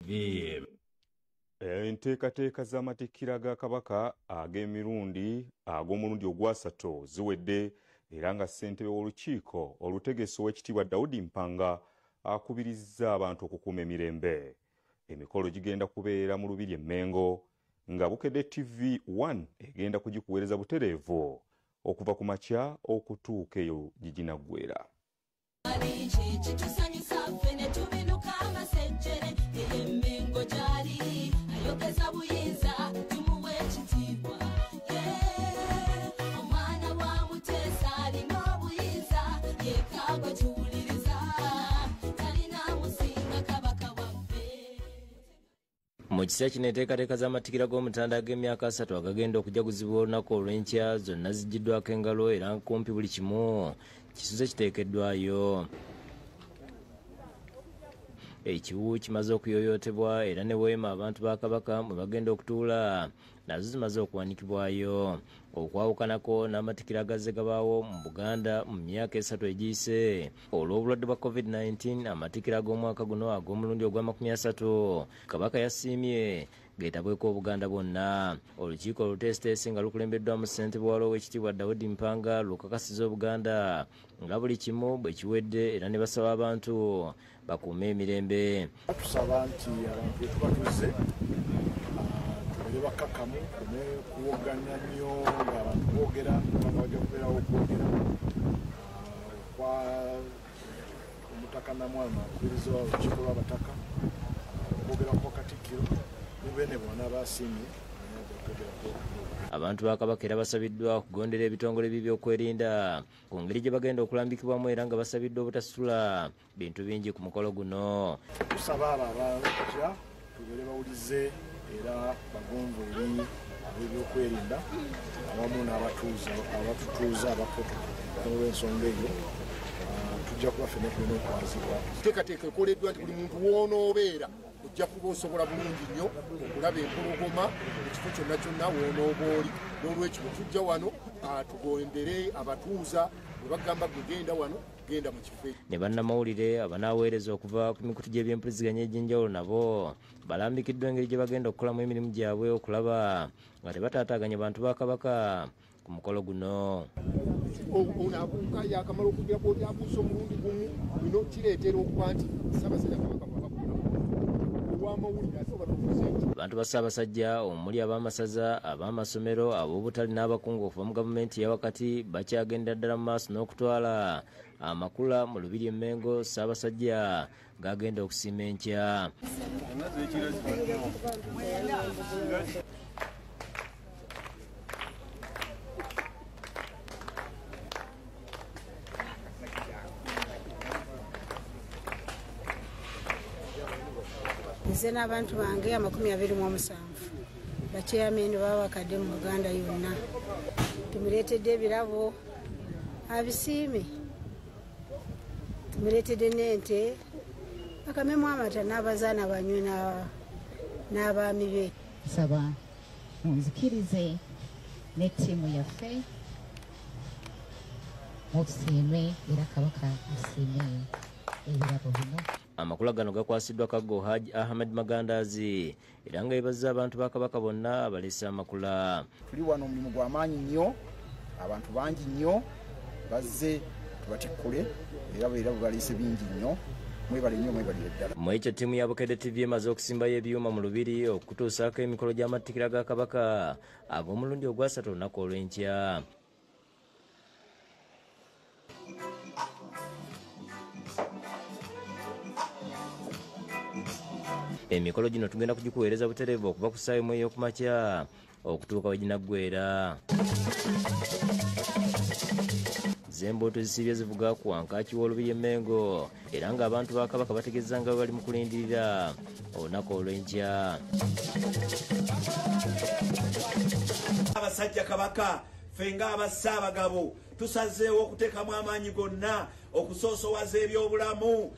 TV. Enteekateeka z'amatikkira ga Kabaka ag'emirundi ag'omulundi ogwasatu ziwedde, era nga ssentebe w'olukiiko olutegesi ow'ekitiibwa Daudi Mpanga akubirizza abantu okukuuma emirembe. Emikolo gigenda kubeera mu Lubiri e Mmengo, nga Bukedde TV 1 egenda kugikuweereza butereevu okuva ku makya okutuuka eyo giginaggwera. Mu kiseera kino enteekateeka z'amatikkira g'Omutanda ag'emyaka 3 agagenda okujaguzibwa olunaku olw'enkya zonna ziggyiddwako engalo, era kumpi buli kimu kisuze kiteekeddwayo. Ekiwu kimaze okuyoyootebwa, era ne weema abantu ba Kabaka mwe bagenda okutuula nazo zimaze okuwanikibwayo. Okwawukanako n'amatikkira agazze gabaawo mu Buganda mu myaka 3 egiyise olw'obulwadde bwa COVID-19, amatikkira ag'omwaka guno ag'omulundi ogwa 30 Kabaka yasiimye geetabweko Obuganda bwonna. Olukiiko oluteesiteesi nga lukulembeddwamu ssentebe waalwo ow'ekitiibwa Daudi Mpanga lukakasiza Obuganda nga buli kimu bwe kiwedde, era ne basaba abantu bakuume emirembe. Tusaba nti abantu bwe tuba tuzze tubeere bakkakkamu, tume kuwogana nnyo ng'abantu boogera, kubanga wajja kubeerawo okwogera kwa Omutaka Namwama akubiriza olukiiko lw'abataka, okwogera kwa Katikkiro mubene bonna basiimye. Abantu ba Kabaka era basabiddwa okugondera ebitongole by'ebyokwerinda ku ngeri gye bagenda okulambikibwamu, era nga basabiddwa obutasitula bintu bingi ku mukolo guno. Tusaba abo abajja tubeere bawulize era bagonvu eri ab'ebyokwerinda awamu n'abatutuuza abaprotocol. Olw'ensonga eyo tujja kuba ffenna tulina okwazibwa. Enteekateeka ekoleddwa nti buli muntu w'onoobeera ojja kuba osobola bulungi nnyo okulaba empologoma mu kifo kyonna kyonna w'onooba oli. N'olwekyo bwe tujja wano tugondere abatuuza bwe bagamba gwe genda wano, genda mu kifo ekyo. Ne bannamawulire abanaaweereza okuva ku mikutu gy'ebyempuliziganya egy'enjawulo nabo balambikiddwa engeri gye bagenda okukolamu emirimu gyabwe okulaba nga tebataataaganya bantu ba Kabaka ku mukolo guno. Ono abuuka yakamala okugira bw'oli abuusa omulundi gumu, bino kireetera okuba nti Ssaabasajja Kabaka bw'aba ow'amawulire ate oba tokoze ekyo. Abantu ba Ssaabasajja omuli ab'amasaza, ab'amasomero, ab'obutale n'abakungu okuva mu gavumenti eya wakati bakyagenda ddala mu maaso n'okutwala amakula mu Lubiri e Mmengo Ssaabasajja gagenda okusiima enkya. Nze n'abantu bange 27 bachairman b'abakadde mu Buganda yonna tumuleetedde ebirabo abisiime, tumuleetedde n'ente akamemu amata n'abazaana banywe n'abaami be. Nsaba munzikirize ne ttiimu yaffe mutusiime, era Kabaka asiime ebirabo bino. Amakula gano gakwasiddwa Kaggo Haji Ahmed Magandazi, era nga yeebazza abantu ba Kabaka bonna abaleese amakula. Tuli wano omulimu gwa maanyi nnyo, abantu bangi nnyo bazze tubatikkule, era era baleese bingi nnyo. Mwebale nnyo, mwebalire ddala. Mu ekyo ttiimu ya Bukedde TV emaze okusimbayo ebyuma mu Lubiri okutuusaako emikolo gy'amatikkira ga Kabaka ag'omulundi ogwasatu olunaku olw'enkya. Emikolo gino tugenda kugikuweereza butereevu okuva ku ssaawa 1 ey'okumakya okutuuka we ginaggweera. Zembuutu zisiibye zivuga ku wankaaki w'Olubiri e Mmengo, era ng'abantu ba Kabaka bategeeza nga bwe bali mu kulindirira olunaku olw'enkya. Abasajja Kabaka ffe ng'abassaabagabo tusazeewo okuteekamu amaanyi gonna okusoosowaza ebyobulamu.